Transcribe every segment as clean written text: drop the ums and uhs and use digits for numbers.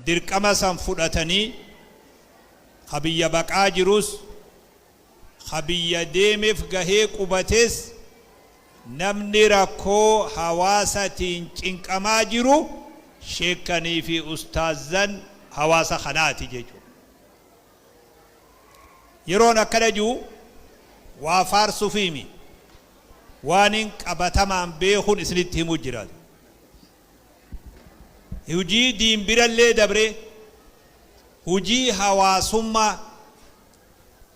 Dirqama san fudhatanii ka biyya baqaa jirus, ka biyya deemef gahee qubates namni rakkoo hawaasatiin cinqamaa jiru sheekkanii fi ustaazzan hawaasa kanaati jechuudha. Yeroon akkana ji'u waa faarsufiimi waanin qabatamaan beekun isinitti himu jira. Hujii diin birallee dabree hujii hawaasummaa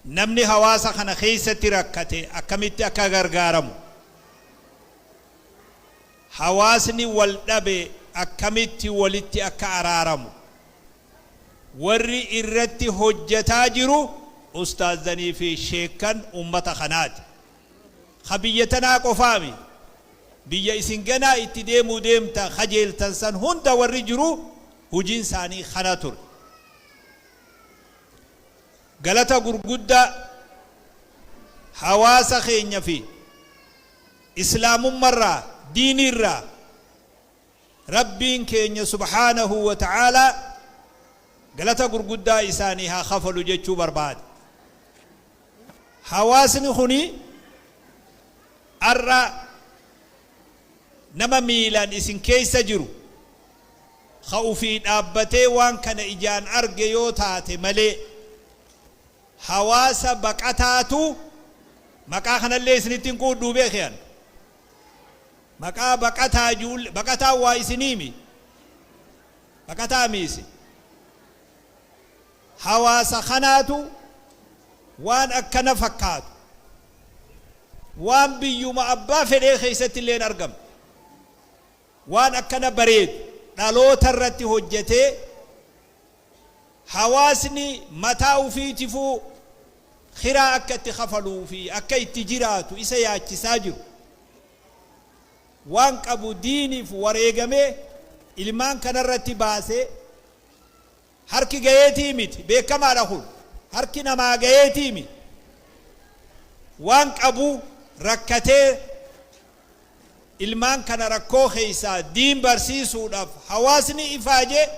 namni hawaasa kana keessatti rakkate akkamitti akka gargaaramu, hawaasni wal dhabe akkamitti walitti akka araaramu warri irratti hojjataa jiru ustaazzanii fi sheekkan ummata kanaati. Ka biyya tanaa qofaami. Biyya isin ganaa itti deemuu deemta kajeeltan san hunda warri jiru hujiin isaanii kana ture. Galata gurguddaa hawaasa keenya fi Islaamummarraa, diiniirraa Rabbiin keenya subhaanahu wa ta'aalaa galata gurguddaa isaanii haa kafalu jechuu barbaada. Hawaasni kuni ar'a nama miilaan isin keessa jiru ka ufii dhaabbatee waan kana ijaan arge yoo taate malee hawaasa baqataatu maqaa kanallee isinitti hin quudhuu beeki an. Maqaa baqataa juulle baqataan waa isiniimi baqataa mi isin. Hawaasa kanaatu waan akkana fakkaatu waan biyyuma abbaa fedhee keessatti illee hin argamne waan akkana bareedu dhaloota irratti hojjetee hawaasni mataa ufiitifuu kiraa akka itti kafaluu fi akka itti jiraatu isa yaachisaa jiru waan qabu diiniif wareegamee ilmaan kanarratti baasee Harki gayeetii miti, beekamaadha kun. Harki namaa gayeetii mi. Waan qabu rakkatee ilmaan kana rakkoo keessaa diin barsiisuudhaaf hawaasni ifaaje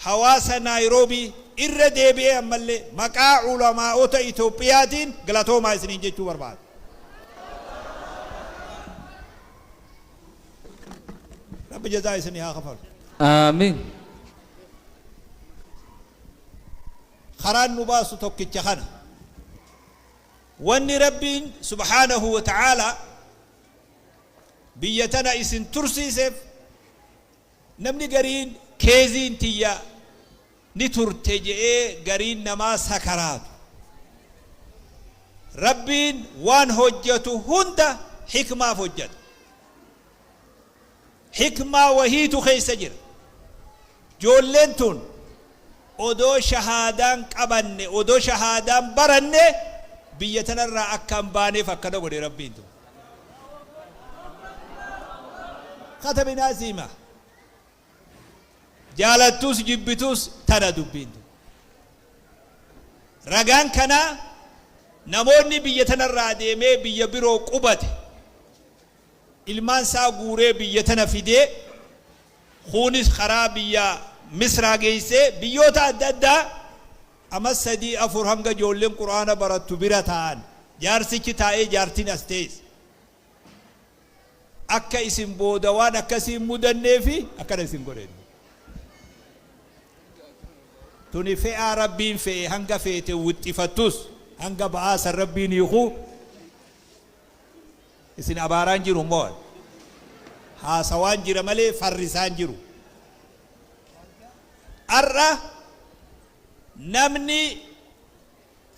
hawaasa Naayiroobii irra deebi'ee ammallee maqaa ulamaa'ota Itoophiyaatiin galatoomaa isiniin jechuu barbaada. Rabbi jazaa isinii haa kafalu. Aamiin. Karaan nu baasu tokkicha kana. Wanni Rabbiin subhaanahu wa ta'aalaa biyya tana isin tursiiseef namni gariin keeziin tiyya ni turte je'ee gariin namaa sakaraatu. Rabbiin waan hojjatu hunda hikmaaf hojjata. Hikmaa wahiitu keessa jira. Joolleen tun odoo shahaadaan qabanne, odoo shahaadaan baranne biyya tanarraa akka hin baaneef akkana godhe Rabbiin tun. Katabinaa siima. Jaalattus jibbitus tana dubbiin tun. Ragaan kanaa namoonni biyya tanarraa deemee biyya biroo qubate ilmaan isaa guuree biyya tana fidee kuunis karaa biyya Misraa geessee biyyoota adda addaa ama 3 4 hanga ijoolleen Qur'aana barattu bira taa'an jaarsichi taa'ee jaartiin as teesse. Akka isin booda waan akkasii hin mudanneefi akkana isin godhe. Tuni fe'aa Rabbiin fe'e hanga feete wixxifattus hanga ba'aa san Rabbiin hiiku isin abaaraan jiru immoo haasawaan jira malee farrisaan jiru. Ar'a namni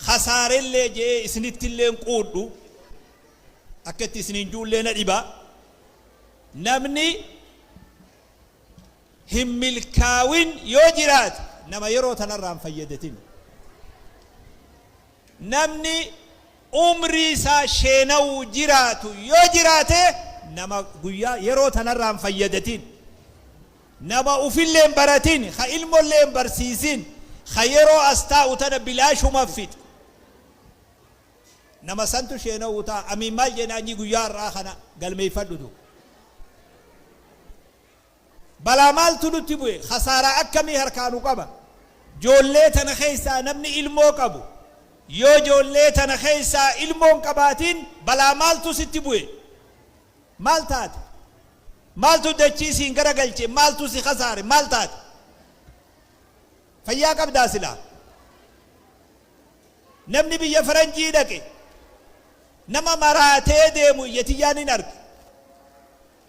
Khasaarellee je'ee isinittillee hin quudhu, akka itti isiniin ju'ullee na dhiba, namni hin milkaawin yoo jiraate nama yeroo tanarraa hin fayyadatin. Namni umrii isaa sheenawuu jiraatu yoo jiraate nama guyyaa yeroo tanarraa hin fayyadatin. Nama ufillee hin baratin, ka ilmollee hin barsiisin, ka yeroo as taa'u tana bilaashuma fixe. Nama santu sheenawuu ta'a. Amiin maal jeenaanyii guyyaa har'aa kana galmeeffadhu du. Balaa maaltu nutti bu'e? Khasaaraa akkamii harkaa nu qaba? Joollee tana keessaa namni ilmoo qabu, yoo joollee tana keessaa ilmoo hin qabaatin balaa maaltu sitti bu'e? Maal taate? Maaltu dachii siin garagalche? Maaltu si khasaare? Maal taate? Fayyaa qabdaa silaa? Namni biyya faranjii dhaqe nama maraatee deemu ija tiyyaan hin arge.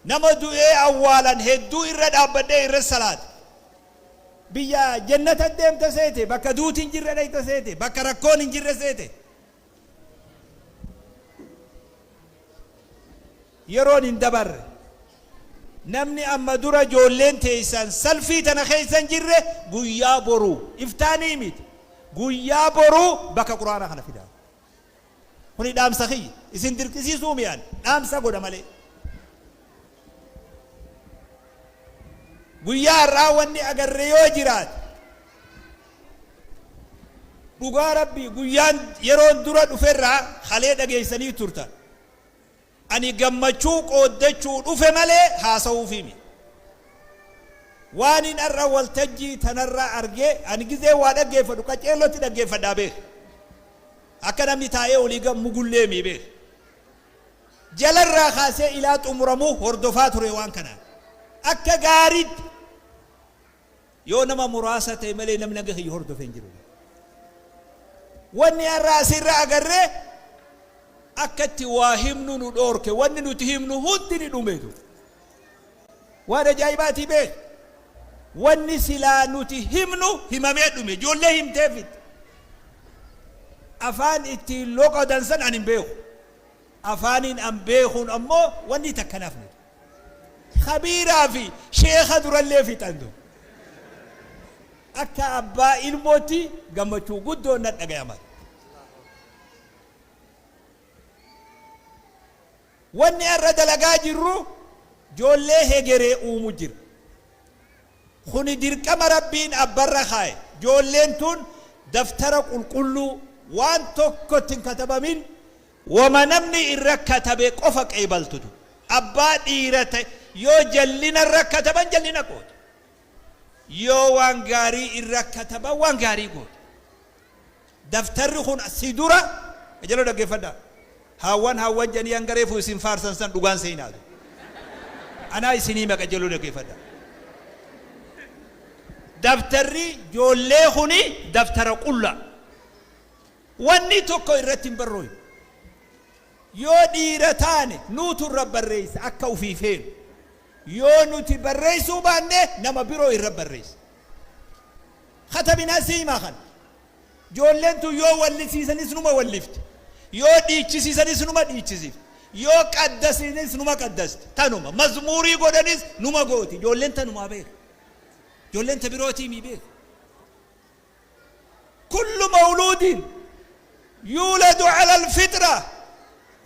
Nama du'ee awwaalan hedduu irra dhaabbadhee irra salaate. Biyya jannata deemta seete, bakka duuti hin jirre dhayta seete, bakka rakkoon hin jirre seete. Yeroon hin dabarre. Namni amma dura joolleen teessan salfii tana keessa hin jirre guyyaa boruu, iftaanii miti, guyyaa boruu bakka qur'aanaa kana fidaa. Kuni dhaamsa kiyya. Isin dirqisiisuu mi ani? Dhaamsa godha malee. Guyyaa har'aa wanni agarre yoo jiraate, dhugaa Rabbii guyyaan yeroon dura dhuferraa kalee dhageessanii turtan. Ani gammachuu qooddachuu dhufe malee haasawuufii miti. Waanin har'a waltajjii tanarra arge, ani gizeen waa dhaggeeffadhu qaceellotti dhaggeeffadhaa beeki. Akka namni taa'ee olii gad mugullee mii beeki. Jalarraa kaasee ilaa xumuramuu hordofaa ture waan kanaan. Akka gaariitti yoo nama muraasa ta'e malee namni hanga kiyya hordofe hin jiru. Wanni har'a asirra agarre akka itti waa himnu nu dhoorke. Wanni nuti himnu hundi ni dhumeetu. Waan ajaa'ibaatii beek. Wanni silaa nuti himnu himamee dhume. Ijoollee himtee fixxe. Afaan ittiin loqodan san ani hin beeku. Afaaniin an beekuun ammoo wanni takka hin hafne. Khabiiraa fi sheekha durallee fixan du. Akka abbaa ilmootti gammachuu guddoon na dhagayama. Wanni har'a dalagaa jirru joollee hegeree uumu jira. Kuni dirqama Rabbiin abbarra kaaye. Joolleen tun daftara qulqulluu waan tokkotti hin katabamin Woma namni irra katabe qofa qeebaltutu. Abbaa dhiira ta'e yoo jallina irra kataban jallina goota. Yoo waan gaarii irra kataban waan gaarii goota. Daftarri kun si dura qajeeloo dhaggeeffadhaa. Haawwan haawwan jedhanii hanga reefu isin faarsan san dhugaan seenaatu. Anaa isinii hima qajeeloo dhaggeeffadhaa. Daftarri joollee kuni daftara qulla. Wanni tokko irratti hin barrooyne. Yoo dhiira taane nuutu irra barreessa akka ufii feenu. Yoo nuti barreessuu baanne nama biroo irra barreessa. Katabinaa si himaa kana. Joolleen tun yoo wallisiisanis numa wallifti. Yoo dhiichisiisanis numa dhiichisifti. Yoo qaddasiinis numa qaddasti. Tanuma. Mazmuurii godhanis numa gooti. Joolleen tanumaa beeka. Joolleen ta birootii mii beeka. Kullu mawluudin yuuladu alal fixra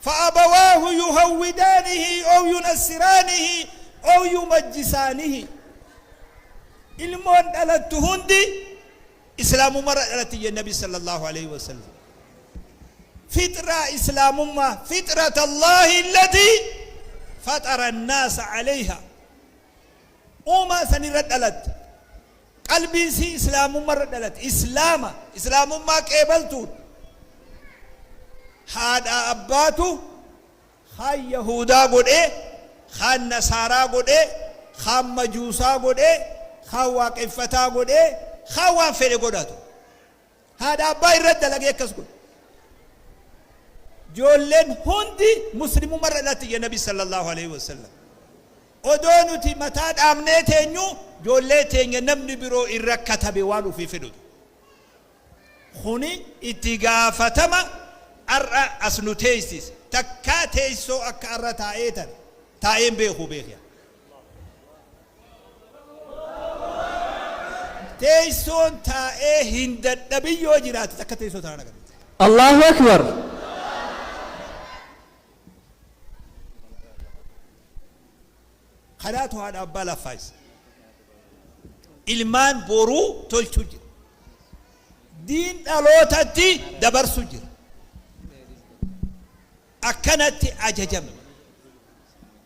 fa'abawaahu yuhawwidaanihi ow yunassiraanihi ow yumajjisaanihi. Ilmoon dhalattu hundi islaamumarra dhalatti jedhe Nabi sallallahu aleyhi wasallam. Fixraa islaamummaa, fixrata Allaahi allatii faxara annaasa aleyha. Uumaa sanirra dhalatte. Qalbiin isii islaamummarra dhalate. Islaama, islaamummaa qeebaltuudha. Haadhaa abbaatu kaan yahuudaa godhee, kaan nasaaraa godhee, kaan majuusaa godhee, kaan waaqeffataa godhee, kaan waan fedhe godhatu. Haadha abbaa irra dalagee akkas godhe. Joolleen hundi muslimumarra dhalatti jedhe Nabi sallallahu alaihi wasallam. Odoo nuti mataa dhaabnee teenyu joollee teenya namni biroo irra katabe waan ufii fedhutu. Kuni itti gaafatama har'a as nu teessise. Takkaa teessoo akka har'a taa'ee tana taa'ee hin beeku beekiya. Teessoon taa'ee hin dadhabin yoo jiraate takka teessoo tanaan agarsiisa. Allahu Akbar. Kanaatu haadha abbaa laffaayisa. Ilmaan boruu tolchuu jira. Diin dhalootatti dabarsu jira. Akkanatti ajajamne.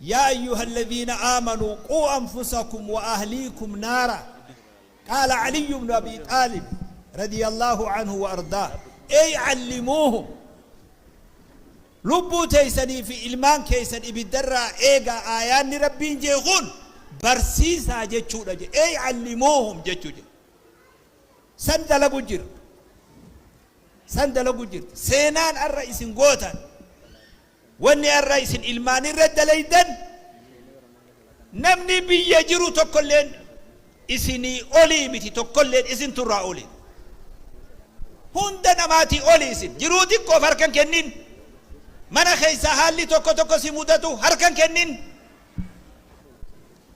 Yaa ayyuhalladhiina aamanuu quu anfusakum wa ahliikum naara qaala Aliyyu bnu Abii Xaalib radiyallaahu anhu wa ardaah ey callimuuhum lubbuu teeysanii fi ilmaan keeysan ibiddarraa eegaa aayaanni Rabbiin jee kun barsiisaa jechuudha je ey callimuuhum jechuu je san dalagu jira san dalagu jirti seenaan arra isin gootan Wanni arra isin ilmaanirra dalaydan namni biyya jiru tokkolleen isinii olii miti tokkolleen isintu irraa oli. Hunda namaatii oli isin. Jiruu xiqqoof harka hin kennin. Mana keessaa haalli tokko tokko si mudatu harka hin kennin.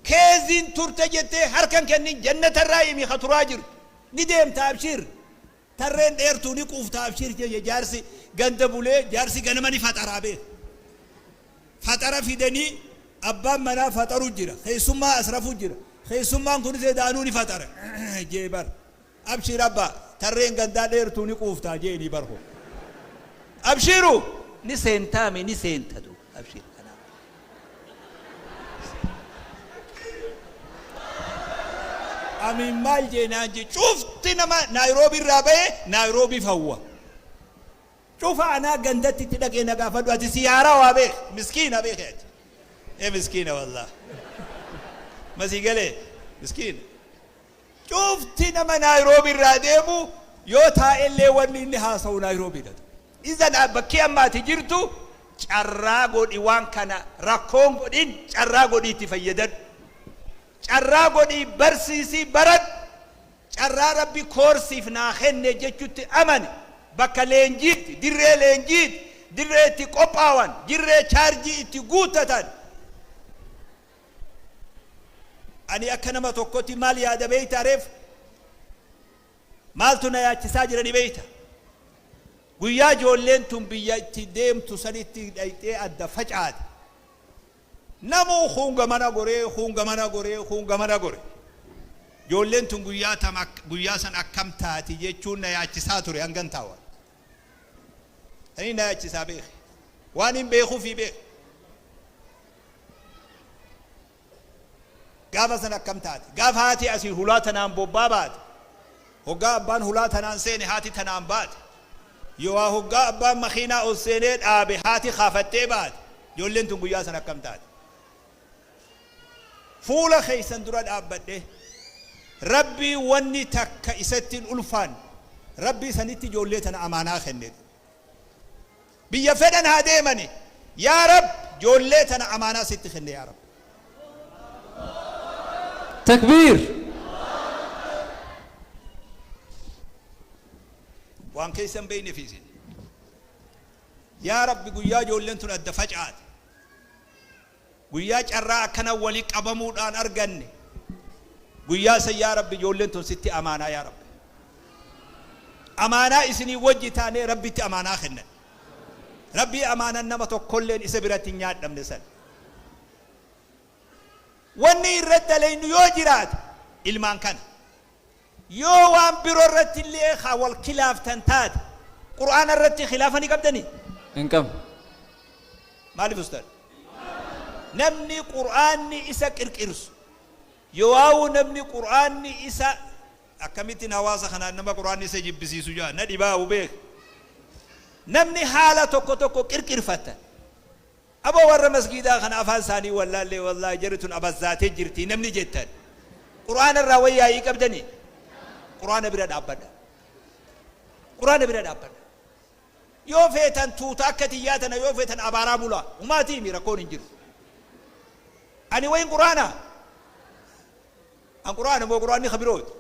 Keeziin turte jettee harka hin kennin. Jannatarraa himi ka turaa jirtu. Ni deemta abshiir. Tarreen dheertuu ni quufta abshiir jeje jaarsi ganda bulee jaarsi ganama ni faxaraa beek. Faxara fidanii abbaan manaa faxaru jira keessummaa as rafu jira keessummaan kunis edaanuu ni faxara jee bar abshiir abbaa tarreen gandaa dheertuu ni quuftaa jeeni bar ho abshiiru ni seentaami ni seentatu abshiir kanaaf. Amiin maal jee naan jee cufti nama Naayiroobii irraa bahe Naayiroobiif hawwa. Cufa anaa gandatti itti dhaqee na gaafadhu ati si haarawaa beek miskiina beeke ati. Ee miskiina wallah. Masii galee miskiina. Cufti nama Naayiroobii irraa deemu yoo taa'ellee wanni inni haasa'u Naayiroobiidha. Izan bakkii amma ati jirtu carraa godhi waan kana rakkoon godhin carraa godhii itti fayyadadhu. Carraa godhii barsiisii baradhu. Carraa Rabbi koorsiif naa kenne jechutti amani. Bakka leenjiiti, dirree leenjiiti, dirree itti qophaawan, dirree chaarjii itti guuttatan. Ani akka nama tokkotti maal yaada beeytaa reef? Maaltu na yaachisaa jira ni beeyta? Guyyaa ijoolleen tun biyya itti deemtu sanitti dhayxee adda facaate. Namuu kuun gamana goree, kuun gamana goree, kuun gamana gore. Ijoolleen tun guyyaa tam guyyaa san akkam taati jechuun na yaachisaa ture hangan taawa. Sanii na yaachisaa beeki. Waan hin beekuufii beeki. Gaafa san akkam taate? Gaafa haati asii hulaa tanaan bobbaa baate, hoggaa abbaan hulaa tanaan seene haati tanaan baate, yooaa hoggaa abbaan makiinaa ol seenee dhaabe haati kaafattee baate, ijoolleen tun guyyaa san akkam taate? Fuula keessan dura dhaabbadhee, Rabbii wanni takka isatti hin ulfaanne, Rabbii sanitti ijoollee tana amaanaa kenne. Biyya fedhan haa deemani. Yaa Rabbi joollee tana amaanaa sitti kenne yaa Rabbi. Takbiir! Waan keessa hin beeynefi isin. Yaa Rabbi guyyaa ijoolleen tun adda facaate. Guyyaa carraa akkana wali qabamuudhaan arganne guyyaa san yaa Rabbi ijoolleen tun sitti amaanaa yaa Rabbi. Amaanaa isinii wajji taanee Rabbitti amaanaa kennan. Rabbii amaanan nama tokkolleen isa biratti hin nyaadhamne san. Wanni irra dalaynu yoo jiraate ilmaan kana. Yoo waan biro irratti illee ka wal kilaaftan taate Qur'aana irratti khilaafa ni qabdanii? Hin qabnu. Maaliif ustaad? Namni Qur'aanni isa qirqirsu yooawu namni Qur'aanni isa akkamittiin hawaasa kanaan nama Qur'aanni isa jibbisiisu jaa na dhibaawu beek. Namni haala tokko tokko qirqirfattan Aboo warra masgiidaa kana afaan isaanii wallaallee wallaahi jarri tun abazzaatee jirti namni jettan qur'aana irraa way yaa'ii qabdanii qur'aana bira dhaabbadha qur'aana bira dhaabbadha yoo feetan tuuta akka tiyyaa tana yoo feetan abaaraa bulaa humaatii himi rakkoon hin jiru ani wayin qur'aana an qur'aana moo qur'aanni ka birooti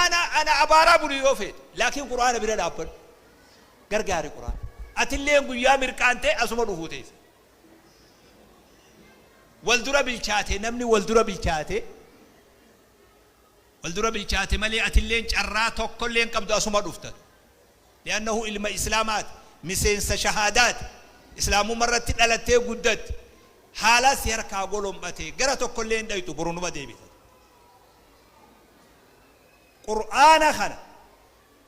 ana ana abaaraa buli yoo feete laakiin qur'aana bira dhaabbadhu Gargaari Qur'aana. Atilleen guyyaa mirqaantee asuma dhufuu teessa. Wal dura bilchaate namni wal dura bilchaate wal dura bilchaate malee atilleen carraa tokkollee hin qabdu asuma dhufta. Li'annahu ilma Islaamaati, miseensa shahaadaati, Islaamumma irratti dhalattee guddatte, haalaa si harkaa golom'ate gara tokkollee hin dhayxu boru numa deebita. Qur'aana kana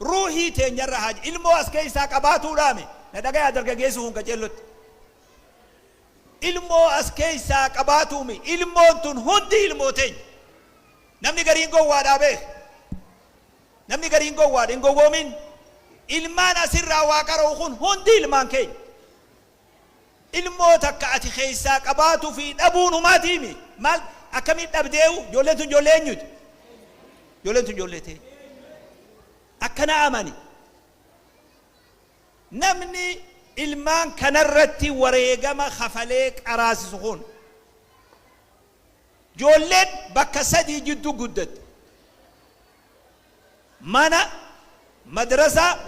Ruuhii teenyarra haa ilmoo as keessaa qabaatuudhaami na dhagayaa dargageessi kun qaceellotti. Ilmoo as keeysaa qabaatuumi ilmoon tun hundi ilmoo teenya. Namni gariin gowwaadhaa beeki. Namni gariin gowwaadha hin gowwoomin. Ilmaan asirraa waa qara'u kun hundi ilmaan keenya. Ilmoo takka ati keessaa qabaatuu fi dhabuun humaatiimi. Maal akkamiin dhabdeewu? Ijoolleen tun ijoollee eenyuti? Ijoolleen tun ijoollee teenya. Akkana amani. Namni ilmaan kanarratti wareegama kafalee qaraasisu kun Joolleen bakka sadii jiddu guddatte. Mana, madrasaa,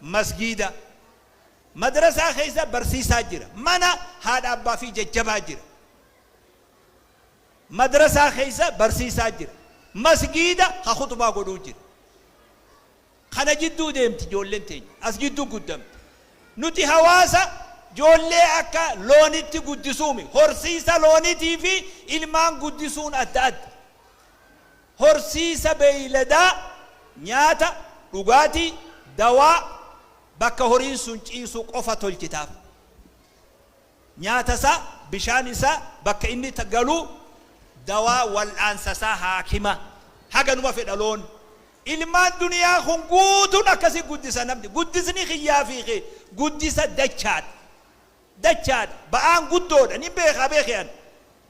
masgiida. Madrasaa keessa barsiisaa jira. Mana haadha abbaa fi jajjabaa jira. Madrasaa keessa barsiisaa jira. Masgiida ka khuxbaa godhuu jira. Kana jidduu deemti ijoolleen teenya. As jidduu guddamti. Nuti hawaasa joollee akka loonitti guddisuumi. Horsiisa loonitii fi ilmaan guddisuun adda adda. Horsiisa beeyladaa nyaata, dhugaatii, dawaa, bakka horiin sun ciisu qofa tolchitaaf. Nyaata isaa, bishaan isaa, bakka inni galu, dawaa wal'aansa isaa haakima. Haganuma fedha loon. Ilmaan duniyaa kun guutuun akkasi guddisa namni. Guddisni kiyyaa fi kee guddisa dachaadha. Dachaadha. Ba'aan guddoodha. Nin beekaa beeki an.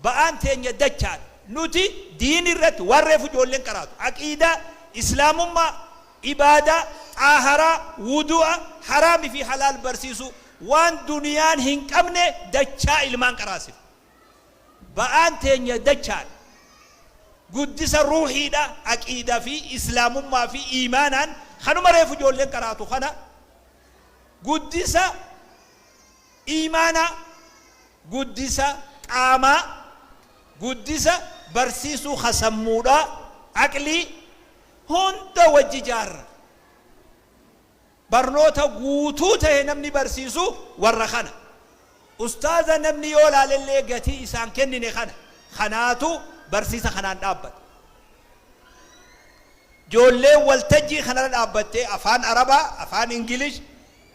Ba'aan teenya dachaadha. Nuti diin irratti waan reefu ijoolleen qaraatu. Aqiidaa, Islaamummaa, ibaadaa, xaaharaa, wudu'a, haraami fi halaal barsiisuu waan duniyaan hin qabne dachaa ilmaan qaraasifna. Ba'aan teenya dachaadha. Guddisa ruuhiidha, aqiidaa fi Islaamummaa fi iimaanaan kanuma reefu ijoolleen qaraatu kana guddisa iimaanaa, guddisa qaamaa, guddisa barsiisuu ka sammuudhaa, aqlii, hunda wajji jaarra. Barnoota guutuu tahe namni barsiisu warra kana. Ustaaza namni yoo laalellee gatii isaan kennine kana. Kanaatu barsiisa kanaan dhaabbata. Joolleen waltajjii kanarra dhaabbattee afaan Arabaa, afaan English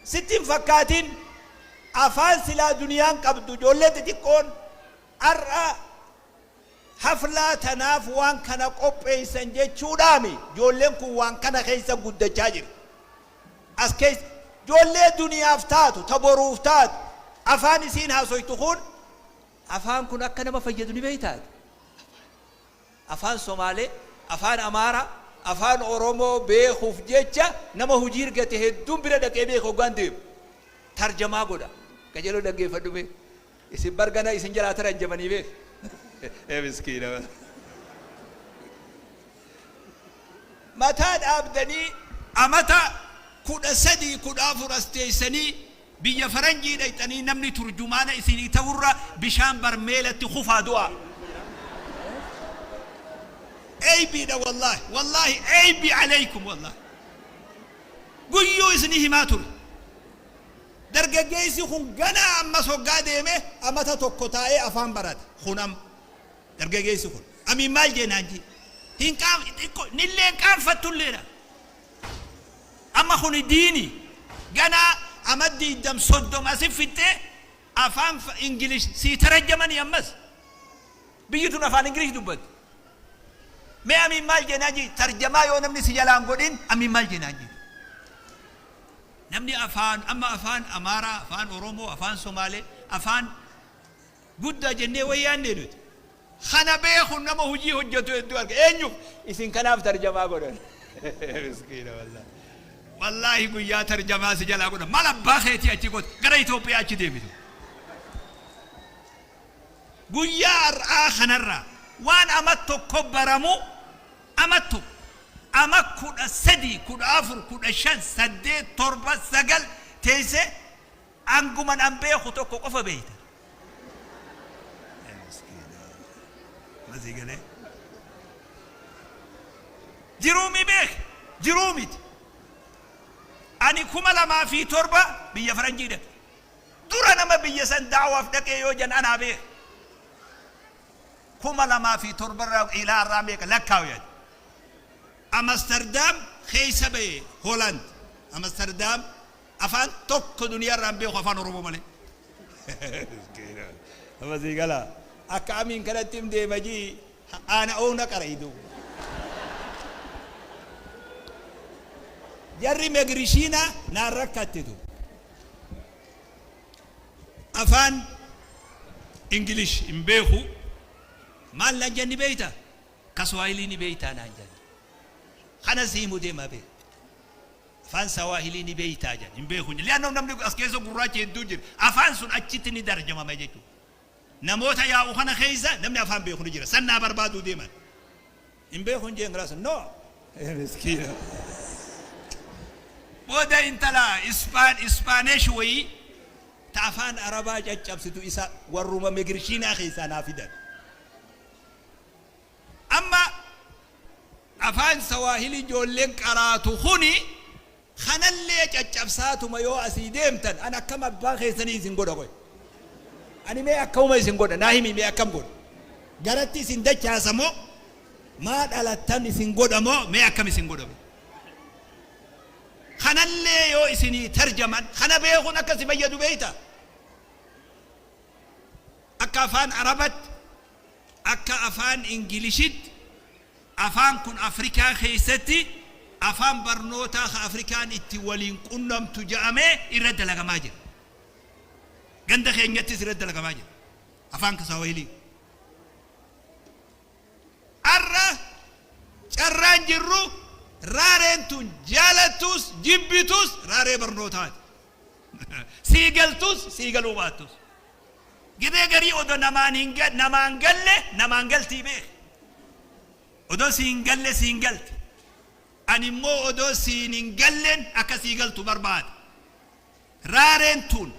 sitti hin fakkaatin afaan silaa duniyaan qabdu joollee xixiqqoon har'a Haflaa tanaaf waan kana qopheessan jechuudhaami joolleen kun waan kana keessa guddachaa jirti. As keessa joollee duniyaaf taatu, ta boruuf taatu, afaan isiin haasoytu kun afaan kun akka nama fayyadu ni beeytaa ati? Afaan Somaalee, afaan Amaaraa, afaan Oromoo beekuuf jecha nama hujii argate hedduun bira dhaqee beeka hoggaan deemu. Tarjamaa godha. Qajeeloo dhaggeeffadhu mee. Isin bar gana isin jalaa taranjamanii beek. Ee miskiina. Mataa dhaabdanii amata 13 14 as teessanii biyya faranjii dhayxanii namni turjumaana isinii ta'urra bishaan barmeelatti kufaa du'aa. Eybiidha wallaahi wallaahi eybi aleykum wallaahi. Guyyuu isinii himaa ture. Dargaggeessi kun ganaa ammas hoggaa deeme amata tokko taa'ee afaan barata. Kun amma dargageessi kun amiin maal jee naan jee. Hin qaam xiqqo nillee hin qaanfattulleedha. Amma kuni diini ganaa ama diiddam soddom asi fixxee afaan English sii tarajjamanii ammas. Biyyi tun afaan English dubbatti. Mee amiin maal jee naan jee tarjamaa yoo namni si jalaan godhin amiin maal jee naan jee. Namni afaan amma afaan Amaaraa, afaan Oromoo, afaan Somaalee, afaan guddaa jennee way yaannee nuti. Kana beeku nama hojii hojjetu hedduu arga. Eenyuuf? Isin kanaaf tarjamaa godhan. Miskiina wallaahi. Wallaahi guyyaa tarjamaa si jalaa godhan. Maal abbaa keetii achi goota? Gara Itoophiyaa achi deebitu. Guyyaa har'aa kanarraa waan ama tokko baramu Ama 1, ama 13, 14, 15, 8, 7, 9 teessee anguman an beeku tokko qofa beeyta. Miskiina. Masii galee. Jiruu mi beek? Jiruu miti. Ani 2007 biyya faranjii dhaqe. Dura nama biyya san da'waaf dhaqee yoo jan anaa beek. 2007 irraa ilaa har'aa meeqa lakkaawi ati. Amasterdam keessa bahe Holland. Amasterdam afaan tokko duniyaa irraa hin beeku afaan Oromoo malee. Amma sii galaa? Akka amiin kanatti him deema jii aana oona qara'i duuba. Jarri megrishiina naan rakkattitu. Afaan English hin beeku. Maal naan jenni beeyta? Ka Swahili ni beeytaa naan jenni. Kana si himu deema beek. Afaan Sawaahilii ni beeytaa jedhan. Hin beeku. Li'annahu namni as keessa gurraacha hedduu jira. Afaan sun achitti ni darjamama jechuudha. Namoota yaa'u kana keessa namni afaan beeku ni jira. San naa barbaaduu deeman. Hin beeku hin jeen kalaas no. Miskiina. Booda intala Ispaan Ispaanesh wayii ta afaan Arabaa caccabsitu isa warruma migirshiinaa keessaa naa fidan. Amma afaan Sawaahilii ijoolleen qaraatu kuni kanallee caccabsaatuma yoo asii deemtan an akkam abbaa keessanii isin godha qoy. Ani mee akkamuma isin godha naa himi mee akkam godha. Garatti isin dachaasa moo maa dhalattan isin godha moo mee akkam isin godha mee. Kanallee yoo isinii tarjaman kana beekuun akka si fayyadu beekta. Akka afaan Arabatti Akka afaan Ingilishitti afaan kun Afrikaa keessatti afaan barnootaa ka Afrikaan itti waliin qunnamtu ja'amee irra dalagamaa jira. Ganda keenyattis irra dalagamaa jira. Afaan Kiswahilii. Arra carraan jirru raareen tun jaalattus jibbitus raaree barnootaati. Sii galtus sii galuu baattus. Gizee garii odo namaan hin namaan galle namaan galtii beeki. Odoo siin galle siin galti. Ani immoo odoo siin hin gallen akka sii galtu barbaada. Raareen tun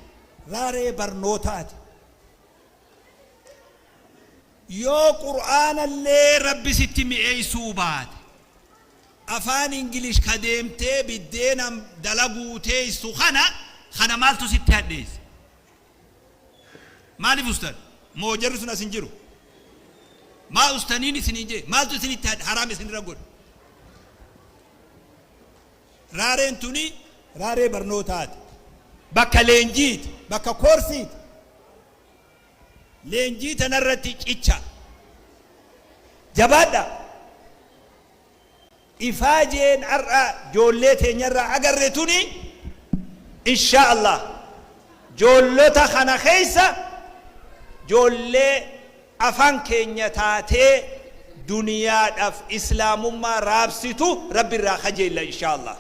raaree barnootaati. Yoo Qur'aanallee Rabbi sitti mi'eessuu baate, afaan English ka deemtee biddeena dalaguu teessu kana, kana maaltu sitti hadheesse? Maaliif ustan? Moo jarri sun as hin jiru? Maa ustaniin isiniin jee? Maaltu isinitti haraam isinirra godhe? Raareen tuni raaree barnootaati. Bakka leenjiiti, bakka koorsiiti. Leenjii tanarratti cicha. Jabaadhaa. Ifaajeen har'a joollee teenyarraa agarre tuni inshaa Allah joollota kana keessa joollee afaan keenya taatee duniyaadhaf islaamummaa raabsitu Rabbi irraa kajeella inshaa Allah.